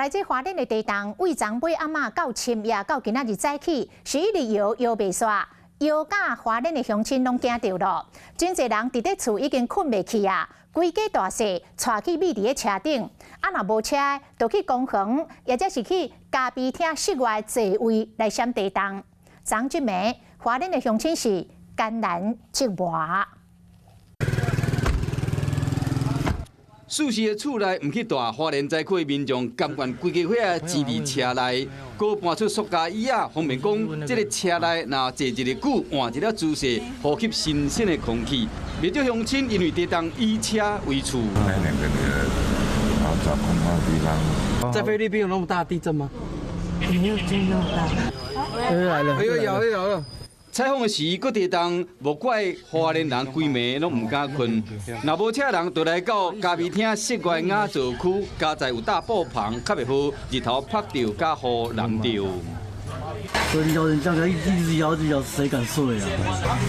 來這花蓮的地動，為昨尾暗仔到深夜到今仔日早起，是一直搖搖袂煞，搖甲花蓮的鄉親攏驚著囉。真濟人佇咧厝已經睏袂去啊，規家大細𤆬去覕佇咧車頂，啊若無車，就去公園，抑者是去咖啡廳室外座位來閃地動。昨這暝花蓮的鄉親是艱難折磨。四時的厝內毋去蹛，花蓮災區的民眾甘願規家伙仔擠佇車內，閣搬出塑膠椅仔，方便講這个車內若坐一个久，換一下姿勢，呼吸新鮮的空氣。袂少鄉親因為地動以車為厝。那兩個女兒，然後找空曠的地方。在菲律賓有那麼大地震嗎？沒有真那麼大。來了，哎呦，搖了搖了。採訪的時，閣地動，無怪花蓮人規暝攏毋敢睏。若無車人，就來到咖啡廳室外雅座區，佳哉有搭布棚，較袂予日頭曬著，佮雨淋著。所以你搖成這樣，一直搖一直搖，誰敢睡啊？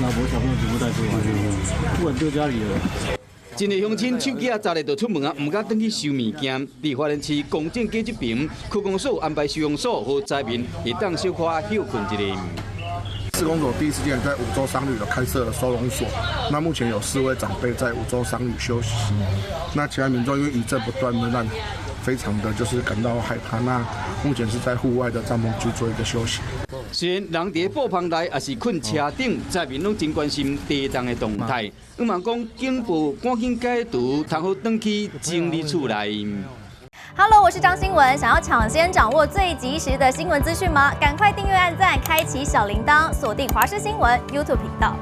老婆小朋友全部帶出來，不敢丟家裡了。真濟鄉親手機仔砸咧就出門啊，毋敢轉去收物件。佇花蓮市公正街這邊，區公所安排收容所，予災民會當小可歇睏一下。市公所第一時間在五洲商旅有開設了收容所，那目前有四位長輩在五洲商旅休息。那其他民眾因為餘震不斷的，讓非常的就是感到害怕。那目前是在戶外的帳篷區做一個休息。雖然人佇布棚內，抑是睏車頂，災民攏真關心地動的動態。向望講警報趕緊解除，通好轉去整理厝內。 Hello，我是張新聞，想要搶先掌握最及時的新聞資訊嗎？趕快訂閱、按讚、開啟小鈴鐺，鎖定華視新聞 YouTube 頻道。